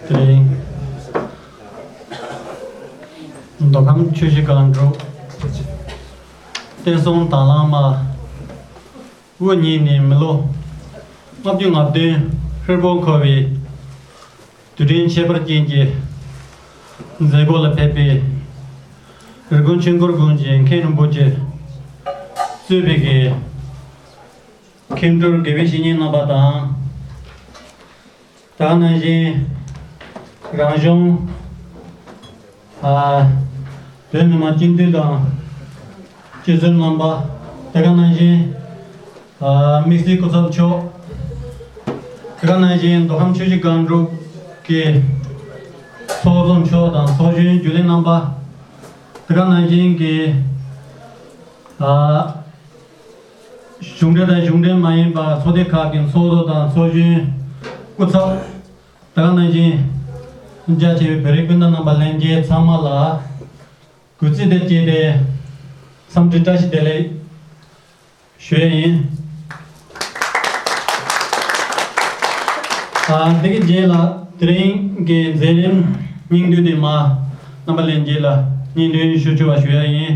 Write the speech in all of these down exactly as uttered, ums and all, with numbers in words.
དེ་རིང་མདོ་ཁམས་ཆུ་བཞི་སྒང་དྲུག་བསྟན་སྲུང་དང་བླངས་དམག་དབུ་བརྙེས་ནས་མི་ལོ་ལྔ་བཅུ་ང་བདུན་ཧྲིལ་པོ་འཁོར་བའི་དུས་དྲན་ཁྱད་པར་ཅན་གྱི་མཛད་སྒོ་ལ་ཕེབས་པའི་རི་ཀོན་ཆོས་འཁོར་དགོན་གྱི་མཁན་རིན་པོ་ཆེ་གཙོས་པའི་གི་མཁན་སྤྲུལ་དགེ་བའི་བཤེས་གཉེན་རྣམ་པ་དང་། ད་ག་ནང་བཞིན་རང་གཞུང་ཨ་བོད་མི་མང་སྤྱི་འཐུས་དང་སྤྱི་ཟུར་རྣམ་པ། ད་ག་ནང་བཞིན་ཨ་དམིགས་བསལ་སྐུ་ཚབ་མཆོག་ད་ག་ནང་བཞིན་མདོ་ཁམས་ཆུ་བཞི་སྒང་དྲུག་གི་ཚོགས་གཙོ་མཆོག་དང་ཚོགས་གཞོན་རྒྱུན་ལས་རྣམ་པ། ད་ག་ནང་བཞིན་གྱི་ཨ་གཞུང་འབྲེལ་དང་གཞུང་འབྲེལ་མ་ཡིན་པ་ཚོགས་སྡེ་ཁག་གི་ཚོགས་གཙོ་དང་ཚོགས་གཞོན། སྐུ་ཚབ། ད་ག་ནང་བཞིན་རྒྱ་ཆེ་བའི་བོད་རིགས་སྤུན་ཟླ་རྣམ་པ་ལྷན་རྒྱས་ཚང་མ་ལ་གུས་བརྩི་དང་བཅས་ཏེ་འཚམས་འདྲི་བཀྲ་ཤིས་བདེ་ལེགས་ཞུ་ཡས་ཡིན། ཨ་འདི་གི་རྗེས་ལ་དེ་རིང་གི་མཛད་རིམ་སྙིང་བསྡུས་དེ་མ་རྣམ་པ་ལྷན་རྒྱས་ལ་སྙན་སྒྲོན་ཞུ་ཆོག་པ་ཞུ་ཡས་ཡིན།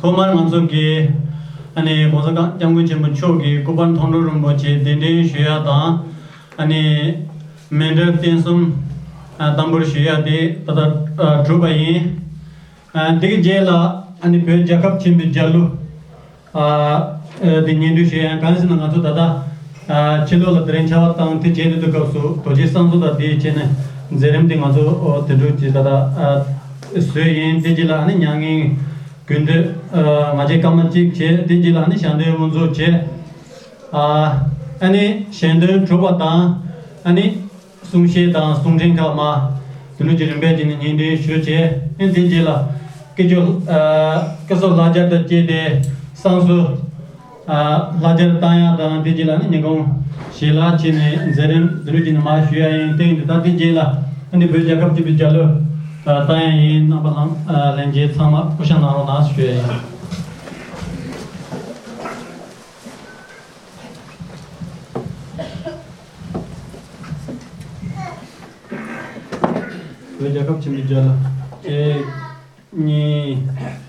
ཐོག་མར་ང་ཚོ་གི་ཨ་ནི་༸གོང་ས་༸སྐྱབས་མགོན་ཆེན་པོ་མཆོག་གི་སྐུ་པར་མཐོང་གྲོལ་རིན་པོ་ཆེ་གདན་འདྲེན་ཞུ་ཡས་དང་། ཨ་ནི་མཎྜལ་རྟེན་གསུམ་ཨ་དམ་འབུལ་ཞུ་ཡས་དེ་ད་ལྟ་ཨ་གྲུབ་པ་ཡིན། ཨ་འདི་གི་རྗེས་ལ་ཨ་ནི་བོད་རྒྱལ་ཁབ་ཆེན་པོའི་རྒྱལ་གླུ་ཨ་ཨ་དེ་སྙན་སྒྲོན་ཞུ་ཡས། གང་ཡིན་ཟེར་ན་ང་ཚོ་ད་ལྟ་ཨ་ཕྱི་ལོགས་ལ་དེ་རིང་ཆར་པ་བཏང་དེ་བྱས་དུས་སྐབས་སུ་རྡོ་རྗེ་གསང་གསོལ་དང་དེ་བྱས་ནས་མཛད་རིམ་དེ་ང་ཚོ་ཨོ་དེ་འདྲ་ཅིག་ད་ལྟ་ཨ་བཟོས་ཡིན། དེ་རྗེས་ལ་ཨ་ནི་མྱ་ངན་གུས་འདུད་ཨ་ང་བཅས་སྐར་མ་གཅིག་བྱས། དེ་རྗེས་ལ་ཨ་ནི་ཞལ་འདོན་དབུ་འཛུགས་བྱས། ཨ་ཨ་ནི་ཞལ་འདོན་གྲུབ་པ་དང་ཨ་ནི་གསུང་བཤད་དང་གསུང་འཕྲིན་ཁག་མ་དེ་ནུ་གྱི་རིམ་པས་ཀྱི་ནི་སྙན་སྒྲོན་ཞུ་བྱས། ཨ་ནི་དེ་རྗེས་ལ་སྐད་ཅོར་ཨ་སྐད་སོར་ལག་སྦྱར་དང་བཅས་ཏེ་བསང་གསོལ་ཨ་ལག་སྦྱར་བཏང་ཡག་དང་། དེ་རྗེས་ལ་ནི་ཉིན་གུང་ཞལ་ལག་བྱས་ནས་མཛད་རིམ་དེ་ནུ་གྱི་ནི་མ་ཞུ་ཡག་ཡིན། དེ་ཡིན་དུས་ད་དེ་རྗེས་ལ་ཨ་ནི་བོད་རྒྱལ་ཁབ་ཆེན་པོའི་རྒྱལ་གླུ་ཨ་བཏང་ཡག་ཡིན། རྣམ་པ་ལྷན་ཨ་ལྷན་རྒྱས་ཚང་མ་སྐུ་ཞབས་གནང་རོགས་གནང་ཞུ་ཡག་ཡིན། བོད་རྒྱལ་ཁབ་ཆེན་པོའི་རྒྱལ་གླུ་གཅིག་གཉིས།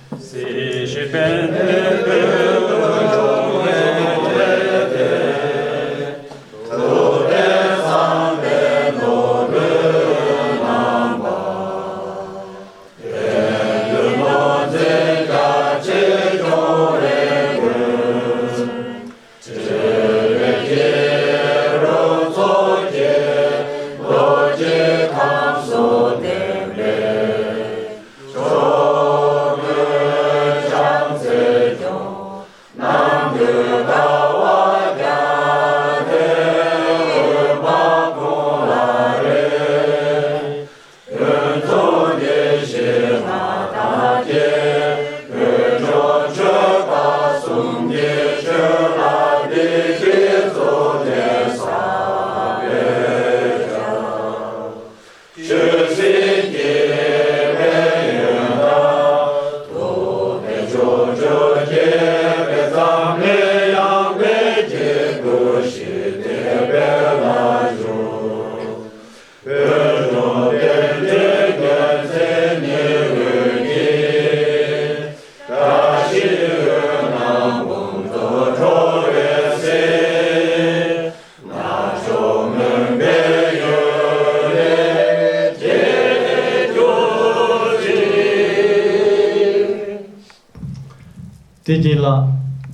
དེ་རྗེས་ལ་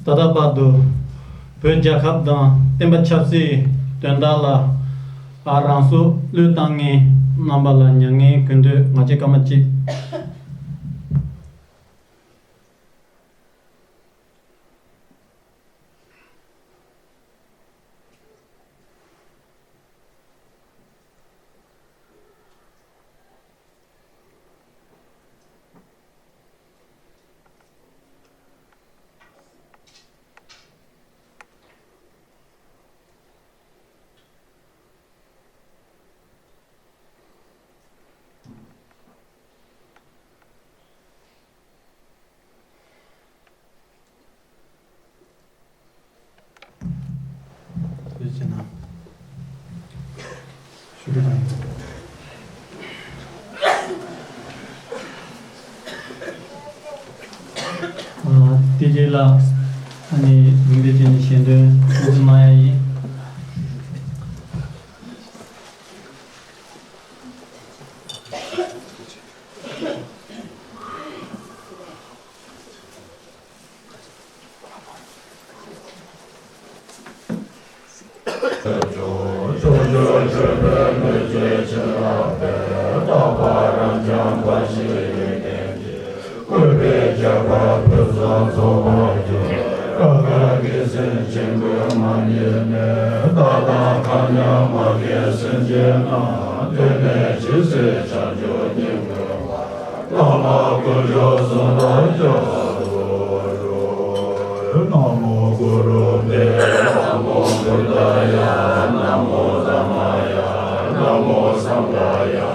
ད་ལྟ་བར་དུ་བོད་རྒྱལ་ཁབ་དང་བསྟན་པ་ཆབ་སྲིད་དོན་དག་ལ་རང་སྲོག་བློས་བཏང་མཁན་རྣམ་པ་ལ་མྱ་ངན་གུས་འདུད། ང་བཅས་སྐར་མ་གཅིག་དེ་རྗེས་ལ་ཨ་ནི་རིན་པོ་ཆེ་ནས་ཞལ་འདོན་ཐུགས་རྗེ་གནང་ཡ་ཡིན། བླ་མ་དཀོན་མཆོག་གསུམ་ལ་སྐྱབས་སུ་མཆིའོ། ན་མོ་གུ་རུ་བྷྱཿ། ན་མོ་བུདྡྷཱ་ཡ། ན་མོ་དྷརྨཱ་ཡ། ན་མོ་སངྒྷཱ་ཡ།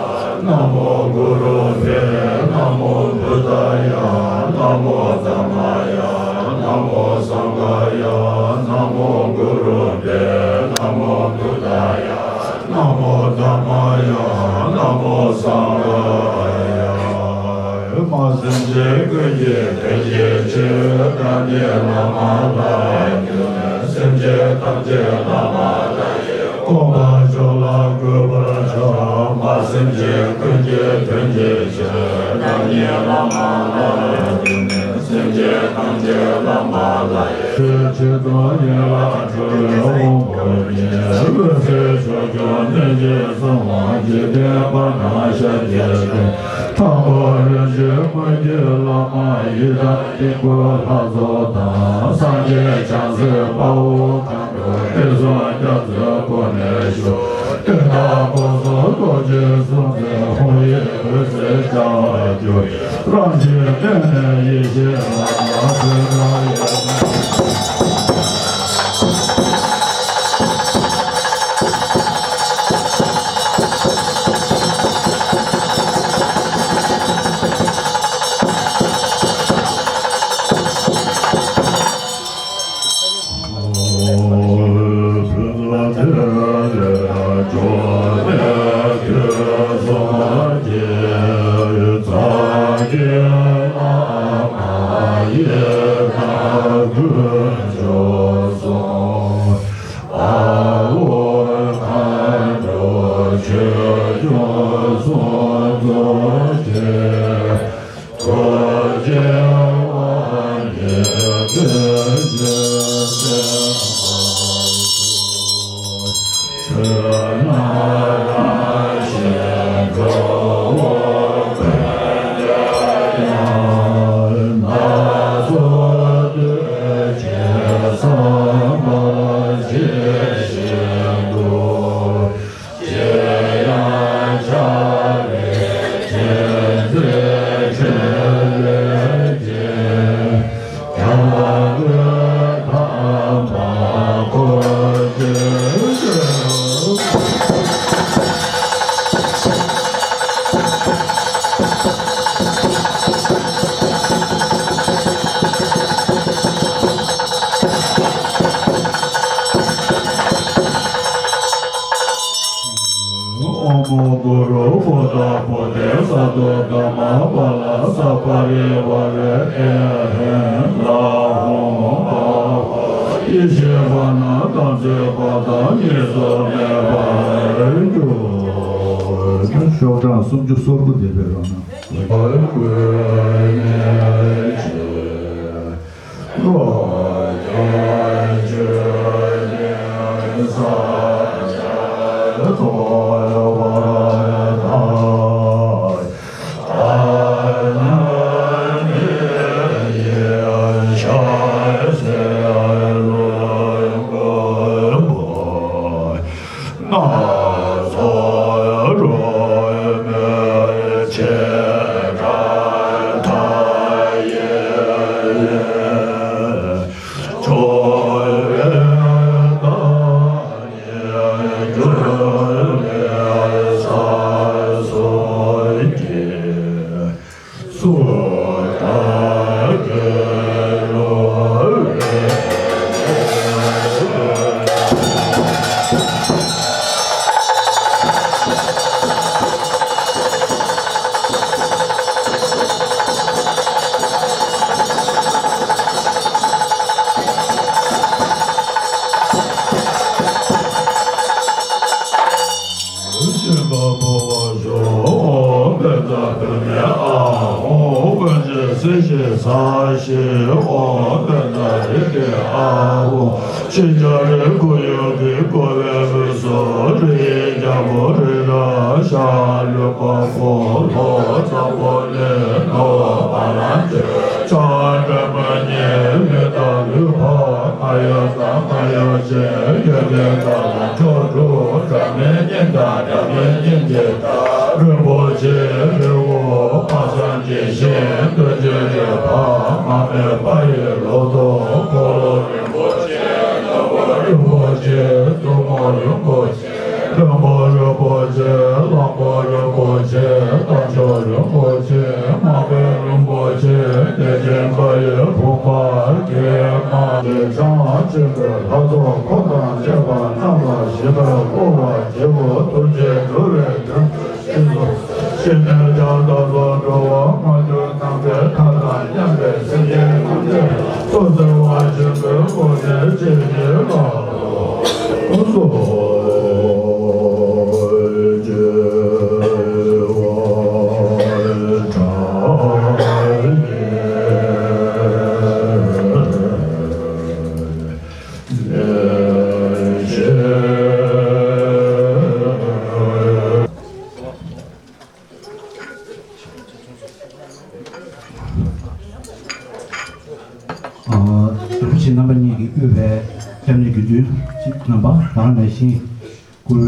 ན་མོ་གུ་རུ་བྷྱཿ། ན་མོ་བུདྡྷཱ་ཡ། ན་མོ་དྷརྨཱ་ཡ། ན་མོ་སངྒྷཱ་ཡ། ན་མོ་གུ་རུ་བྷྱཿ། ན་མོ་བུདྡྷཱ་ཡ། ན་མོ་དྷརྨཱ་ཡ། ན་མོ་སངྒྷཱ་ཡ། ཨེ་མ་སེམས་ཅན་ཀུན་གྱི་དོན་གྱི་ཕྱིར། བདག་ཉིད་བླ་མ་ལ་འདུད་ནས། སེམས་ཅན་ཐམས་ཅད་བླ་མ་ལ་ཡི་དགོངས་པ་མཆོག་ལ་འགོད་པར་བྱ། མ་སེམས་ཅན་ཀུན་གྱི་དོན་གྱི་ཕྱིར། བདག་ཉིད་བླ་མ་ལ་འདུད་ནས། སེམས་ཅན་ཐམས་ཅད་བླ་མ་ལ་ཡི་ཆོས་ཆེ་ཆུང་ཡན་ལག་འཁྲུལ་པའི་དབང་པོ་ཉིད། འོད་གསལ་ཕྱོགས་སྐྱོང་ནས་ཀྱི་གསང་བ་འཇིག་རྟེན་པ་དང་ཤཱཀྱའི་ལྡན། དང་པོ་རིན་ཆེན་མུ་ཏིག་བླ་མ་ཡི་དམ་དཀྱིལ་འཁོར་ལྷ་ཚོགས་དང་། སངས་རྒྱས་བྱང་སེམས་དཔའ་བོ་མཁའ་འགྲོ་དྲི་བསུང་རྒྱ་མཚོའི་སྒོ་ནས་ཞུ། དེ་དག་སྒོ་གསུམ་རྡོ་རྗེ་གསུམ་མཚོན་ཧཱུྃ་ཡིག་འོད་ཟེར་འཆར་བར་གྱུར། རང་བཞིན་གནས་ནས་ཡེ་ཤེས་ལ་སྤྲོས་པ་ཡིས། ཨོཾ་གུ་རུ་བོ་དྷ་བོ་དྷི་ས་ཏྭ་ཀ་མ་པཱ་ལ་ས་པ་རི་ཝཱ་རེ་ཨེ་ཧན་ལ་ཧོ་ཨ་ཧོ། ཡེ་ཤེས་པ་རྣམས་དམ་ཚིག་པ་དང་གཉིས་སུ་མེད་པར་གྱུར། ཤོག་གྲངས་སུམ་ཅུ་སོ་དགུ་དེ་སྦེ་རོ་ན། བར་བསྐུལ་ནས་ཀྱེ། ས་ཞེས་འོ་བས་ན་རིགས་ཀྱི་ཨ་བོ། ཤེས་བྱ་རིག་གོ་ཡུལ་གྱི་གོ་བའི་ལུས་སོ། རི་ཡི་རྒྱལ་པོ་རི་རབ་ཤ་ལུས་པ་པོ་ལྷོ་ས་པོ་ལི་ནོ་བ་ལ་ཏི་ཤ་འདྲ་མ་ཉེ་ལི་ད་ལུས་པ་མ་ཡ་ས་མ་ཡ་ཞེས་ཡོད་ལས་ད་ལ་ཆོ་འགྲུབ་འདྲ་མེད་ཉིན་ད་འདྲ་མེད་ཉིན་གྱི་རིན་པོ་ཆེ་རི་བོ་དཔག་བསམ་གྱི་ཞིང་དུ་འཇུག་ཅིང་འཕགས་མ་མེད་པ་ཡི་ལོ་ཏོག་འཁོར་ལོ་རིན་པོ་ཆེ་ནོར་བུ་རིན་པོ་ཆེ་མཚོ་མོ་རིན་པོ་ཆེ་ལྷུན་པོ་རིན་པོ་ཆེ་གླང་པོ་རིན་པོ་ཆེ་རྟ་མཆོག་རིན་པོ་ཆེ་དམག་དཔོན་རིན་པོ་ཆེ་བདེ་ཆེན་པ་ཡི་བུམ་པ་དགེ་མ་དེ་ཚང་ཆེན་པོའི་ལྷ་ཚོགས་འཁོར་དང་བཅས་པ་རྣམས་ལ་བཞེས་པར་བསྐུལ་བར་བགྱིའོ། ཐུགས་རྗེས་འགྲོ་བའི་དོན། ཤེས་ནས་ཀྱང་བདག་སོགས་འགྲོ་བ་མ་གྱུར་ནམ་མཁའི་མཐའ་དང་མཉམ་པའི་སེམས་ཅན་ཐམས་ཅད་ཐུགས་བརྩེ་བ་ཆེན་པོའི་སྒོ་ནས་ཇི་སྙེད་པ། རིན་པོ་ཆེ་རྣམ་པ་གཉིས་ཀྱིས་དབུས་པའི་སྐྱབས་གནས་དགེ་འདུན་རྣམ་པ་དང་ནང་བཞིན་བཀུར་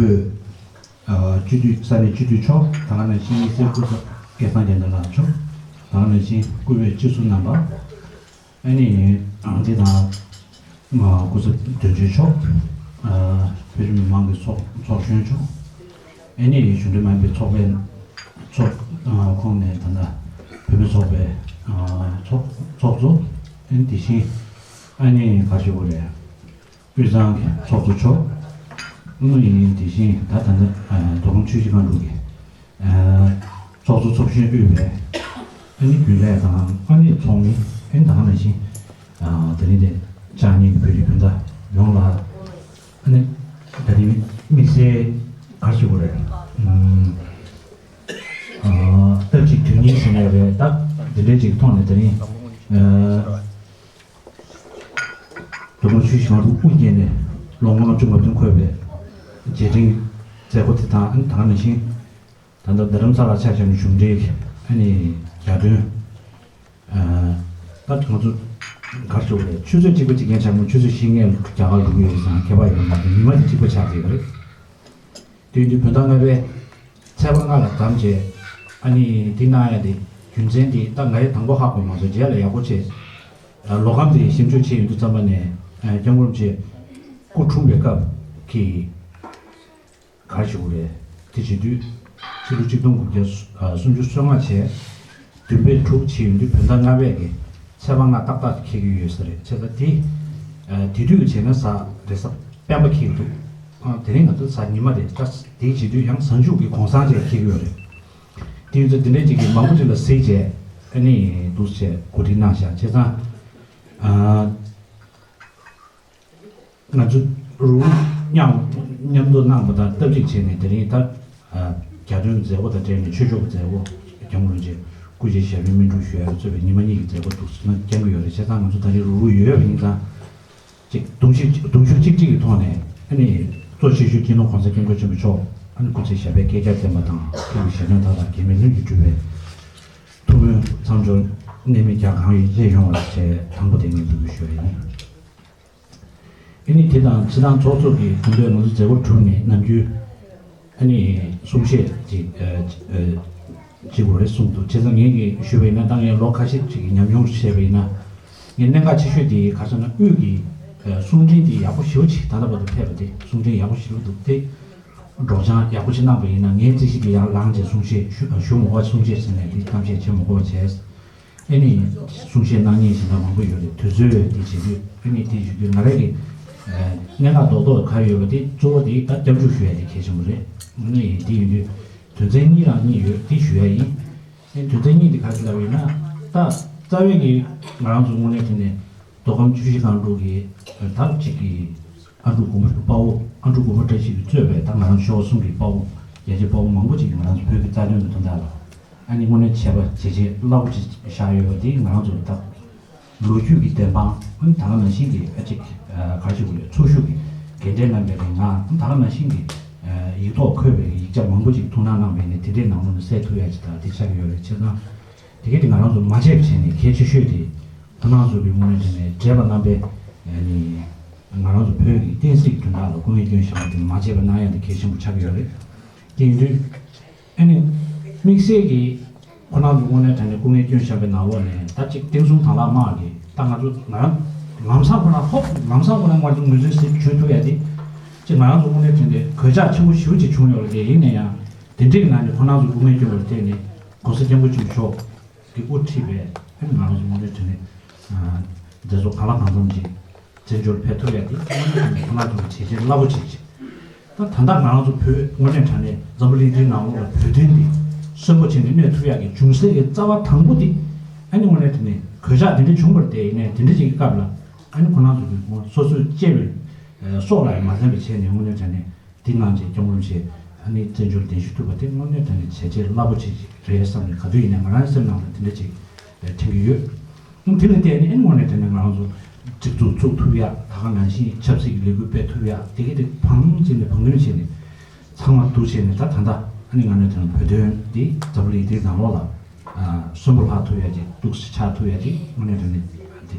འོས་སྤྱི་འཐུས་ས་གནས་སྤྱི་འཐུས་མཆོག་དང་ནང་བཞིན་དབུས་སའི་སྐུ་ཚབ་སྐལ་བཟང་རྒྱལ་མཚན་ལགས་མཆོག་དང་ནང་བཞིན་བཀུར་འོས་སྤྱི་ཟུར་རྣམ་པ། ཨ་ནི་འདི་དང་སྐུ་ཚབ་དོན་གཅོད་མཆོག་བོད་རིགས་མི་མང་གི་ཚོགས་ཚོགས་གཞོན་མཆོག་ཨ་ནི་གཞུང་འབྲེལ་མ་ཡིན་པའི་ཚོགས་པའི་ཚོགས་ཁོངས་ནས་ད་ལྟ་བུད་མེད་ཚོགས་པའི་ཚོགས་ཚོགས་གཙོ། ཨ་ནི་དེ་བཞིན་ཨ་ནི་ག་ཞུ་དགོས་རེད། དབུས་གཙང་གི་ཚོགས་གཙོ་མཆོག་ཨ་ནི་དེ་བཞིན་ད་ད་ལྟ་མདོ་ཁམས་ཆུ་བཞི་སྒང་དྲུག་གི་ཚོགས་གཙོ་ཚོགས་གཞོན་དབུས་པའི་ཨ་ནི་རྒྱུན་ལས་དང་ཨ་ནི་ཚོགས་མི་ཨ་ནི་ད་ག་ནང་བཞིན་དེ་རིང་དེ་བཅར་མཁན་གྱི་བོད་རིགས་སྤུན་ཟླ་ཡོངས་ལ་ཨ་ནི་ད་རིང་དམིགས་བསལ་ག་རེ་ཞུ་དགོས་རེད། སྟབས་གཅིག་དོན་གཉིས་ཟེར་ནའི་རེད་ད། འདི་འདྲའི་ཅིག་ཐོག་ནས་དེ་རིང་མདོ་ཁམས་ཆུ་བཞི་སྒང་དྲུག་དབུ་བརྙེས་ནས་ལོ་ངོ་ལྔ་བཅུ་ང་བདུན་འཁོར་བའི་རྗེས་དྲན་མཛད་སྒོ་དེ་དང་ཨ་ནི་ད་ག་ནང་བཞིན། ད་ལྟ་རྡ་རམ་ས་ལར་ཆ་བཞག་ན་གཞུང་འབྲེལ་ཨ་ནི་རྒྱ་དོན། ད་ང་ཚོ་ག་རེ་ཞུ་དགོས་རེད། ཆུ་ཚོད་གཅིག་པ་གཅིག་རྐྱང་ཆགས་ན་ཆུ་ཚོད་བཞི་ལྔའི་རྒྱ་གར་འགྲོ་གི་ཡོད་ཙང་ཁྱད་པར་ཡོད་མ་རེད། ཉི་མ་དེ་གཅིག་པ་ཆགས་བསྡད་ཡོད་རེད། དེ་ཡིན་དུས་བོད་ཟླ་ལྔ་པའི་ཚེས་པ་ལྔ་ལ་བདམས་བྱས་ཨ་ནི་འདི་གནང་ཡ་དེ་རྒྱུ་མཚན་དེ་ད་ང་ཡི་དང་པོ་ཧ་གོ་མ་སོང་། རྗེས་ལ་ཡག་པོ་བྱས། ལོ་ཁམས་དེ་ཞིབ་འཇུག་བྱས་ཡོང་དུས་ཙམ་པ་ནས་སྐྱབས་མགོན་རིན་པོ་ཆེ་སྐུ་འཁྲུངས་པའི་སྐབས་ཀྱི། ག་རེ་ཞུ་དགོས་རེད། དེ་བྱེད་དུས་ཕྱི་ལོ་ཆིག་སྟོང་དགུ་བརྒྱ་སུམ་ཅུ་སོ་ལྔ་བྱས། བདུན་པའི་དྲུག་བྱས་ཡོང་དུས་བོད་ཟླ་ལྔ་པའི་གི་ཚེས་པ་ལྔ་ཏག་ཏག་འཁེལ་གྱི་ཡོད་ས་རེད། བྱས་ཙང་དེ་དེ་དུས་བྱས་ན་གཟའ་རེས་གཟའ་སྤེན་པ་འཁེལ་གྱི་འདུག་དེ་རིང་ང་ཚོ་གཟའ་ཉི་མ་རེད་ད། དེ་བྱེད་དུས་ཡང་གཟའ་མཇུག་གི་གུང་སེང་བཅས་འཁེལ་གྱི་ཡོད་རེད། དེ་ཡིན་ཙང་དེ་འདྲའི་ཅིག་གི་མང་པོ་ཅིག་ལ་གཟིགས་བྱས་ཨ་ནི་འདུག་བྱས་གོ་སྒྲིག་གནང་བཞག་བྱས་ཙང་། ང་ཚོ་རུ་མཉམ་མཉམ་དུ་གནང་བ་དང་སྟབས་གཅིག་བྱས་ནས་དེ་རིང་ད་རྒྱ་སྟོན་མཛད་སྒོ་དང་འབྲེལ་ནས་ཆོས་ཕྱོགས་ཀྱི་མཛད་སྒོ་སྐྱབས་མགོན་རིན་པོ་ཆེ་སྐུ་ཕྱྭའི་ཞབས་པད་སྨིན་དྲུག་ཞུ་ཡ་གཙོས་པའི་ཉི་མ་གཉིས་ཀྱི་མཛད་སྒོ་འདུག་སེ་བསྐྱང་གི་ཡོད་རེད། བྱས་ཙང་ང་ཚོ་ད་རིང་རུ་རུ་ཡོད་པ་ཡིན་ཙང་ཅིག་གདུང་ཤུགས་གདུང་ཤུགས་གཅིག་གཅིག་གི་ཐོག་ནས་ཨ་ནི་གཙོ་ཆེ་ཤོས་སྤྱི་ནོར་༸གོང་ས་༸སྐྱབས་མགོན་ཆེན་པོ་མཆོག་ཨ་ནི་སྐུ་ཚེ་ཞབས་པད་བསྐལ་བརྒྱར་བརྟན་པ་དང་ཐུགས་ཀྱི་བཞེད་དོན་མཐའ་དག་གེགས་མེད་ལྷུན་གྱིས་གྲུབ་པའི་ཐུགས་སྨོན་མཚམས་སྦྱོར་གནད་སྨིན་རྒྱ་གང་ཡོད་བཞེས་ཡོང་བ་བྱས་དང་པོ་དེ་ངས་འབུལ་དགོས་ཞུ་བ་ཡིན། ཨ་ནི་དེ་དང་སྤྱི་བཏང་ཚོགས་གཙོ་གི་དགོངས་དོན་ང་ཚོ་མཛད་སྒོ་གྲུབ་ནས་ནམ་རྒྱུན་ཨ་ནི་གསུང་བཤད་ཅིག་ཨ་ཨ་ཅིག་དགོས་རེད་གསུངས་འདུག་བྱས་ཙང་ངས་ཀྱིས་ཞུས་པ་ཡིན་ན་ད་ངས་ལོ་ཁ་ཤས་ཅིག་གི་ཉམས་མྱོང་བཤད་པ་ཡིན་ན་ངས་གནད་འགག་ཆེ་ཤོས་དེ་ག་རེ་ཟེར་ན་དབུས་ཀྱི་ཨ་གསུང་འཕྲིན་དེ་ཡག་པོ་ཞེ་པོ་ཅིག་ད་ལྟ་བར་དུ་ཕེབས་པ་དེ་གསུང་འཕྲིན་ཡག་པོ་ཞེ་པོ་འདུག་སྟེ། སྒྲོག་སྦྱང་ཡག་པོ་ཞིག་གནང་པ་ཡིན་ན་ངའི་རྩིས་གཞི་དེ་ཡར་ལངས་བྱས་གསུང་བཤད་ཞུ་ཞུ་མ་དགོས་པ་གསུང་བཤད་ཟེར་ནས་དེ་གཏམ་བཤད་བྱེད་མ་དགོས་པ་བྱས། ཨེ་ནི་གསུང་བཤད་གནང་མཁན་ཞིག་ད་མང་པོ་ཡོད་རེད། དུས་ཚོད་དེ་བྱེད་དུས་ཨེ་ནི་དེ་ཞུ་དུས་ང་རང་གི་གནད་འགག་རྡོག་རྡོག་ག་ཡོད་པ་དེ་གཙོ་བོ་དེ་ད་སྐྱབས་འཇུག་ཞུ་ཡ་དེ་གལ་ཆེན་པོ་རེད། ཨེ་ནི་དེ་ཡིན་དུས་དོན་ཚན་གཉིས་རང་གཉིས་ཡོད་དེ་ཞུ་ཡ་ཡིན། ཨེ་ནི་དོན་ཚན་གཉིས་དེ་ག་རེ་ལབ་ཡིན་ན་ད་རྩ་བའི་གི་ང་རང་ཚོ་དངོས་གནས་དྲང་གནས་མདོ་ཁམས་ཆུ་བཞི་སྒང་དྲུག་གི་ད་གཅིག་གི་ཨ་འབྲུག་མགོན་པོ་དཔའ་བོ་ཨ་འབྲུག་མགོན་པོ་བཀྲ་ཤིས་ཀྱིས་གཙོས་པའི་ད་ང་རང་ཚོ་ཤོག་གསུམ་གྱི་དཔའ་བོ་རྒྱལ་གཅེས་དཔའ་བོ་མང་པོ་ཅིག་གིས་ང་རང་ཚོ་བོད་ཀྱི་རྩ་དོན་གྱི་དོན་དག་ལ་ ཨ་ནི་དངོས་གནས་བྱས་པ་བྱས་རྗེས་རླབས་པོ་ཆེ་བཞག་ཡོད་པ་དེ་ང་རང་ཚོ་ད་ལོ་རྒྱུས་ཀྱི་བདེན་དཔང་ཨ་ནི་ད་ག་ནང་བཞིན་གྱི་ཨ་ཅིག་ག་རེ་ཞུ་དགོས་རེད། ཚོགས་ཞུགས་ཀྱི་རྒན་གྲས་རྣམ་པའི་རིང་ང་ད་ག་ནང་བཞིན་གྱི་ཡིག་ཐོག་འཁོད་པའི་ཡིག་ཆ་མང་པོ་ཅིག་ཐུགས་སྣང་གནང་བ་ཡིན་ནའི་དེ་འདྲའི་ནང་ལོགས་ནས་གསལ་ཐུབ་ཡ་ཅིག་ད་དེ་ཆགས་ཀྱི་ཡོད་རེད། བྱས་ཙང་དེ་གས་དེ་ང་རང་ཚོ་མ་བརྗེད་པ་བྱས་ནས་གལ་ཆེ་ཤོས་དེ་ཁོང་རྣམ་ཚོ་གི་ངོས་ནས་དྲན་ནས་བགྲེས་པ་རྣམ་པས་ནི་ང་རང་ཚོ་བོད་ཀྱི་བསྟན་སྲིད་ཀྱི་དོན་དག་ལ་སྐུ་ངལ་བསྐྱོན་བཞག་པ་དེ་མ་བརྗེད་པ་གནང་ཡ་དེ་གལ་ཆེན་པོ་ཆགས་ཀྱི་ཡོད་རེད། དེ་ཡིན་དུས། ཨ་ནི། དམིགས་བསལ་གྱིས། ཁོ་རང་ཚོ་དངོས་གནས་དྲང་གནས་སྐུ་ངལ་བསྐྱོན་བཞག་པའི་ནང་ལོགས་ནས་ད་ཅིག་བསྟན་སྲུང་དྭང་བླངས་དམག་གིས་ད་ང་ཚོ་ང་རང་ལམ་སང་ཁོ་རང་ཧོབ་ལམ་སང་ཁོ་རང་ང་ཚོ་ངོས་འཛིན་ཟིན་བྱོས་ཐུབ་ཡ་དེ། ཅིག་ང་རང་ཚོ་དངོས་གནས་དྲང་གནས་གོད་ཆག་ཆེན་པོ་ཞེ་པོ་ཅིག་བྱུང་ཡོད་རེད་དེ། ཡིན་ན་ཡང་དེ་འདྲའི་ནང་ནས་ཁོ་རང་ཚོ་སྐུ་ངལ་བསྐྱོན་པར་བརྟེན་ནས་༸གོང་ས་༸སྐྱབས་མགོན་ཆེན་པོ་མཆོག་གིས་དབུ་ཁྲིད་པའི་ཨ་ནི་ང་རང་ཚོ་དངོས་གནས་དྲང་གནས་མཛད་གཙོ་གང་ལ་གང་འཚམ་ཅིག་བཙན་བྱོལ་ཕེབས་ཐུབ་ཡ་དེ་ཁོང་རྣམ་ཚོ་བྱས་རྗེས་རླབས་པོ་ཆེ་ཆེ། ད་ད་ལྟ་ང་རང་ཚོ་བོད་དངོས་གནས་དྲང་གནས་འཛམ་བུ་གླིང་འདིའི་ནང་ལོགས་ལ་བོད་དོན་འདི་གསོན་པོ་བྱས་ནས་གནས་ཐུབ་ཡ་གི་འབྱུང་སའི་གི་རྩ་བ་དང་པོ་འདི་ཨ་ནི་དངོས་གནས་དྲང་གནས་གོད་ཆག་འདི་འདྲ་བྱུང་བར་བལྟས་ཡིན་ནའི་དེ་འདྲ་ཅིག་གི་སྐབས་ལ་ཨ་ནི་ཁོང་རྣམ་ཚོ་གི་སོ་སོས་གཅེས་པའི་སྲོག་ལ་ཡང་མ་འཛེམ་པ་བྱས་ནས་དངོས་གནས་དྲང་གནས་འདི་གནང་བྱས་སྐྱབས་མགོན་ཆེ་ཨ་ནི་བཙན་བྱོལ་གདན་ཞུ་ཐུབ་པ་དེ་དངོས་གནས་དྲང་གནས་བྱས་རྗེས་རླབས་པོ་ཆེ་ཞིག་རེད་བསམ་ནས་ག་དུས་ཡིན་ནའི་ང་རང་སེམས་ནང་ལ་དེ་འདྲ་ཅིག་དྲན་གྱི་ཡོད། དེ་ལ་བརྟེན་ནས་ཨེ་དངོས་གནས་དྲང་གནས་ང་རང་ཚོ་སྒྲིག་འཛུགས་བཙུགས་ཐུབ་ཡ། ད་ག་ནང་བཞིན་ཆབ་སྲིད་ཀྱི་ལས་འགུལ་སྤེལ་ཐུབ་ཡ། དེ་ག་དེ་བང་བཙན་ནས་བང་བསྟུན་བྱས་ནས་ཚང་མ་འདུ་བྱས་ནས་ད་ད་ལྟ་ཨ་ནི་ང་ནས་དྲན་བོད་དོན་འདི་འཛམ་བུ་གླིང་འདིའི་ནང་ལོགས་ལ་གསོན་པོ་ལྷག་ཐུབ་ཡ་ཅིག་འདུག་སེ་ཆགས་ཐུབ་ཡ་ཅིག་དངོས་གནས་དྲང་གནས་འདི་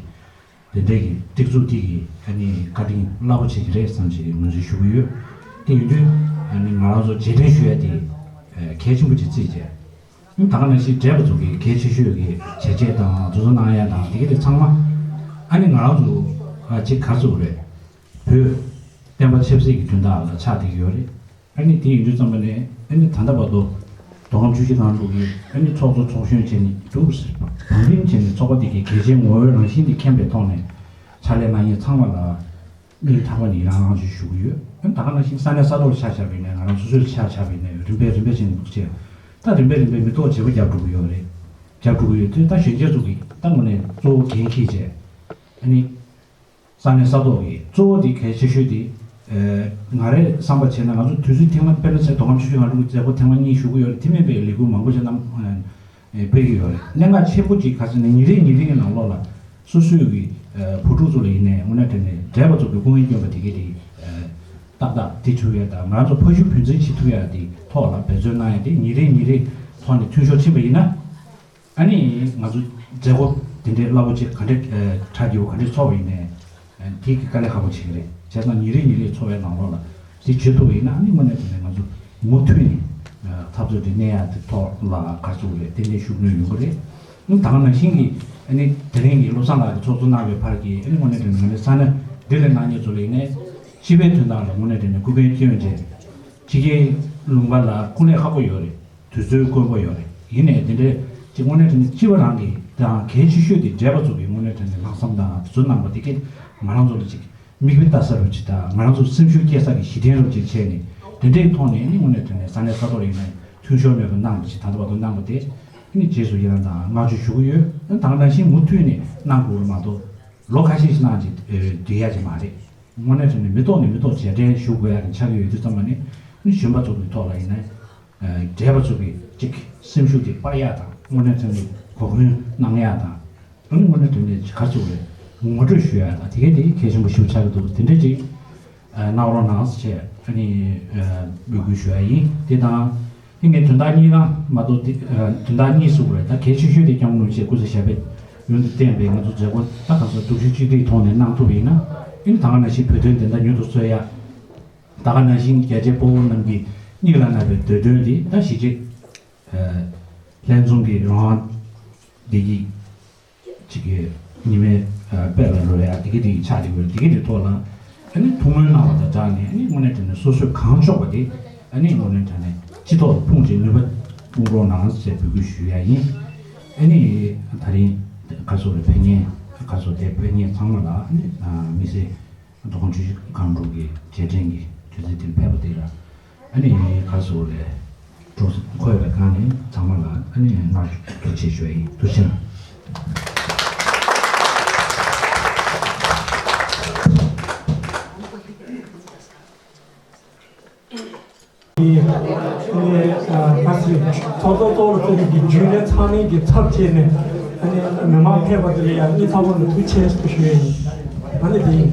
དེ་འདྲའི་གི་སྒྲིག་འཛུགས་འདི་གི་ཨ་ནི་བཀའ་དྲིན་རླབས་པོ་ཆེ་ཞིག་རེད་བསམ་ཞིག་ངོས་འཛིན་ཞུ་གི་ཡོད། དེ་ཡིན་དུས་ཨ་ནི་ང་རང་ཚོ་རྗེས་དྲན་ཞུ་ཡ་དེ་གལ་ཆེན་པོ་ཅིག་བརྩིས་བྱས། ད་ག་ནང་བཞིན་བགྲེས་པ་ཚོ་གི་གལ་ཆེ་ཤོས་ཀྱི་བྱས་རྗེས་དང་དེ་ཚོ་གནང་ཡ་དང་དེ་ག་དེ་ཚང་མ་ཨ་ནི་ང་རང་ཚོ་ཨ་ཅིག་ག་ཚོད་རེད། བོད་བསྟན་པ་ཆབ་སྲིད་ཀྱི་དོན་དག་ལ་ཆགས་བསྡད་ཀྱི་ཡོད་རེད། ཨ་ནི་དེ་ཡིན་དུས་ཙམ་པ་ནས་ཨ་ནི་ད་ལྟ་བར་དུ་མདོ་ཁམས་ཆུ་བཞི་སྒང་དྲུག་གི་ཨ་ནི་ཚོགས་གཙོ་ཚོགས་གཞོན་བྱས་ནས་འདུག་ཟེར་བང་བསྟན་བྱས་ནས་ཚོགས་པ་དེ་གའི་གལ་ཆེའི་ངོ་བོའི་རང་བཞིན་དེ་མཁྱེན་པའི་ཐོག་ནས་ཕྱག་ལས་གནང་མཁན་ཚང་མ་ལ། སྙིང་ཐག་པ་ནས་ཡི་རང་རང་ཞུ་ཞུ་གི་ཡོད། ད་ག་ནང་བཞིན་ས་གནས་ས་ཐོག་ལ་ཆ་བཞག་པ་ཡིན་ན་ང་རང་སོ་སོའི་ཆ་བཞག་པ་ཡིན་ན་རིམ་པས་རིམ་པས་བྱས་ནས་འདུག་བྱས། ད་རིམ་པས་རིམ་པས་མི་ཐོག་བརྗེ་པོ་རྒྱབ་འགྲོ་གི་ཡོད་རེད། རྒྱབ་འགྲོ་གི་ཡོད་དུས་ད་གཞོན་སྐྱེས་ཚོ་གིས་ད་དངོས་གནས་གཙོ་བོ་འགན་འཁྱེར་བྱས། ཨ་ནི། ས་གནས་ས་ཐོག་གི་གཙོ་བོ་དེ་གལ་ཆེ་ཤོས་དེ། ང་རའི་བསམ་པ་བྱས་ན་ང་ཚོ་དུས་ཚོད་ཐེངས་མ་དཔེར་ན་ཆ་མདོ་ཁམས་ཆུ་བཞི་སྒང་དྲུག་གི་མཛད་སྒོ་ཐེངས་མ་གཉིས་ཞུ་གི་ཡོད་རེད། དེ་མིན་པའི་ལས་འགུལ་མང་པོ་ཞིག་གནང་། སྤེལ་གྱི་ཡོད་རེད། གནད་འགག་ཆེན་པོ་གཅིག་ག་ཟེར་ན་ཉིན་རེ་ཉིན་རེ་གི་ནང་ལོགས་ལ་སོ་སོའི་གི་བུ་ཕྲུག་ཚོ་ལ་ཡིན་ནའི་དངོས་གནས་དྲང་གནས་བགྲེས་པ་ཚོ་གི་སྐུ་ངལ་བསྐྱོན་པ་དེ་གས་དེ་ཏག་ཏག་དེ་ཐུབ་ཡ་དང་ང་ཚོ་ཕ་ཤུལ་བུ་འཛིན་བྱེད་ཐུབ་ཡ་དེ་ཐོག་ལ་འབད་བརྩོན་གནང་ཡ་དེ་ཉིན་རེ་ཉིན་རེ་ཐོག་ནས་མཐུན་ཤོར་ཕྱིན་པ་ཡིན་ན་ཨ་ནི་ང་ཚོ་མཛད་སྒོ་དེ་འདྲའི་རླབས་པོ་ཆེ་ག་འདྲ་གྲ་རྒྱས་པོ་ག་འདྲ་ཚོགས་པ་ཡིན་ནའི། དེ་གི་དཀའ་ལས་ཁག་པོ་ཆེ་གི་རེད། བྱས་ཙང་ཉིན་རེ་ཉིན་རེ་འཚོ་བའི་ནང་ལོགས་ལ་དེ་བྱེད་ཐུབ་པ་ཡིན་ན་ཨ་ནི་དངོས་གནས་དྲང་གནས་ང་ཚོ་མུ་མཐུད་ནས་འཐབ་རྩོད་དེ་གནས་ཡ་དེ་ཐོག་ལ་ག་ཚོད་རེད་ཏན་ཏན་ཤུགས་སྣོན་ཡོང་གི་རེད། ཨ་ནི་ད་ག་ནང་བཞིན་གྱི་ཨ་ནི་དེ་རིང་གི་བློ་བཟང་ལགས་ཀྱིས་ཚོགས་གཙོ་གནང་བའི་བར་གྱི་ཨ་ནི་དངོས་གནས་དྲང་གནས་ང་ཚོའི་ས་གནས་འདི་ལ་གནང་མཁན་ཚོ་ལ་ཡིན་ནའི་སྤྱི་པའི་དོན་དག་ལ་དངོས་གནས་དྲང་གནས་སྐུ་འགན་བསྐྱོན་བྱས་ཕྱི་རྒྱལ་ལུང་པ་ལ་སྐུ་ལས་ཁག་པོ་ཡོད་རེད། དུས་ཚོད་དཀོན་པོ་ཡོད་རེད། ཡིན་ནའི་དེ་འདྲའི་ཅིག་དངོས་གནས་དྲང་གནས་སྤྱི་པ་རང་གི་དང་གལ་ཆེ་ཤོས་དེ་བགྲེས་པ་ཚོ་གི་དངོས་གནས་དྲང་གནས་ལྷག་བསམ་དང་དེ་ཚོ་གནང་པ་དེ་གས་ང་རང་ཚོ་ལ་ཅིག་མིག་དཔེ་ལྟ་ས་རུ་ཅིག་དང་ང་རང་ཚོ་སེམས་ཤུགས་སྐྱེད་ས་གི་གཞི་རྟེན་རུ་ཅིག་བྱས་ནས་དེ་འདྲའི་ཐོག་ནས་ནི་དངོས་གནས་དྲང་གནས་ས་གནས་ས་ཐོག་ཡིན་ནའི་མཐུན་ཤོར་མེད་པར་གནང་པ་ཅིག་ད་ལྟ་བར་དུ་གནང་པ་དེ་ནི་རྗེས་སུ་ཡི་རང་དང་བསྔགས་བརྗོད་ཞུ་གི་ཡོད། ད་ག་ནང་བཞིན་མུ་མཐུད་ནས་གནང་དགོས་རེད་མ་གཏོགས་ལོ་ཁ་ཤས་ཤིག་གནང་ཅིག་སྡོད་ཡ་ཅིག་མ་རེད། དངོས་གནས་དྲང་གནས་མི་ཐོག་ནས་མི་ཐོག་རྗེས་དྲན་ཞུ་དགོས་ཡ་གི་ཆགས་ཀྱི་ཡོད་དུས་ཙམ་པ་ནི་ནི་གཞོན་པ་ཚོ་གི་ཐོག་ལ་ཡིན་ན། བགྲེས་པ་ཚོ་གི་གཅིག་སེམས་ཤུགས་དེ་སྤར་ཡག་དང་དངོས་གནས་དྲང་གནས་གོ་སྐོན་གནང་ཡག་དང་། ཨ་ནི་དངོས་གནས་དྲང་གནས་ག་ཚོད་རེད་ངོ་སྤྲོད་ཞུ་ཡག་དང་དེ་གས་དེ་གལ་ཆེན་པོ་ཞིག་ཆགས་ཀྱི་འདུག་དེ་འདྲ་ཅིག་གནང་རོགས་གནང་ཟེར་བྱས་ཨ་ནི་འབོད་སྐུལ་ཞུ་ཡག་ཡིན། དེ་དང་དེ་ངས་དོན་དག་གཉིས་རང་མ་གཏོགས་དེ་དོན་དག་གཉིས་སུ་རེད། ད་གལ་ཆེ་ཤོས་དེ་སྐྱབས་མགོན་རིན་པོ་ཆེ་སྐུ་ཚེ་ཞབས་པད་ཡུན་དུ་བརྟན་པའི་ང་ཚོ་མཛད་སྒོ་ད་ག་ཚོད་གདུང་ཤུགས་གཅིག་སྒྲིལ་ཐོག་ནས་གནང་ཐུབ་པ་ཡིན་ན་ཨ་ནི་ད་ག་ནང་བཞིན་བོད་དོན་བདེན་མཐའ་མྱུར་དུ་གསོལ་ཡག་ད་ག་ནང་བཞིན་རྒྱལ་གཅེས་དཔའ་བོ་རྣམས་ཀྱི་སྙིང་ལ་བརྣག་པའི་འདོད་དོན་འདི་ད་གཞིས་བྱེས་ལྷན་འཛོམས་ཀྱི་རང་དབང་བདེ་སྐྱིད་ཅིག་གི་ཉི་མའི་དཔལ་ལ་རོལ་ཡག་དེ་གི་དེ་ཆགས་ཀྱི་ཡོད། དེ་གི་དེ་ཐོག་ལ་ཨ་ནི་ཐུགས་སྨོན་གནང་བ་དང་སྦྲགས་ནས་ཨ་ནི་དངོས་གནས་དྲང་གནས་སོ་སོས་གང་ལྕོགས་པ་དེ་ཨ་ནི་དངོས་གནས་དྲང་གནས་སྤྱི་ཚོགས་ལ་ཕུང་བྱེད་ནུས་པ་སྤུངས་རོགས་གནང་ཞེས་འབོད་སྐུལ་ཞུ་ཡག་ཡིན། ཨ་ནི་ད་རིང་ག་ཚོད་རེད་ཕེབས་མཁན་ག་ཚོད་དེ་ཕེབས་མཁན་ཚང་མ་ལ་ཨ་ནི་དམིགས་བསལ། མདོ་ཁམས་ཆུ་བཞི་སྒང་དྲུག་གི་རྗེས་དྲན་གྱི་དུས་ཚིགས་དེར་ཕེབས་པ་དེ་ལ་ཨ་ནི་ག་ཟེར་རེད། གྲོགས་འཁོད་པའི་སྒང་ནས་ཚང་མ་ལ་ཨ་ནི་བསྔགས་བརྗོད་ཐུགས་རྗེ་ཆེ་ཞུ་ཡ་ཡིན། ཐུགས་རྗེ་ཆེ་གནང་། ཨ་ནི་ཨ་ད་སི། ཚོགས་གཙོ་གཙོ་བོར་བརྩི་བའི་གི་རྒྱུན་ལས་ཚང་མའི་གི་ཚབ་བྱས་ནས་ཨ་ནི་མི་མང་ཕེབས་པ་དེ་ལ་ཡང་སྙིང་ཐག་པ་ནས་ཐུགས་རྗེ་ཆེ་ཞུ་ཡས་ཡིན། ཨ་ནི་དེ་ཡིན།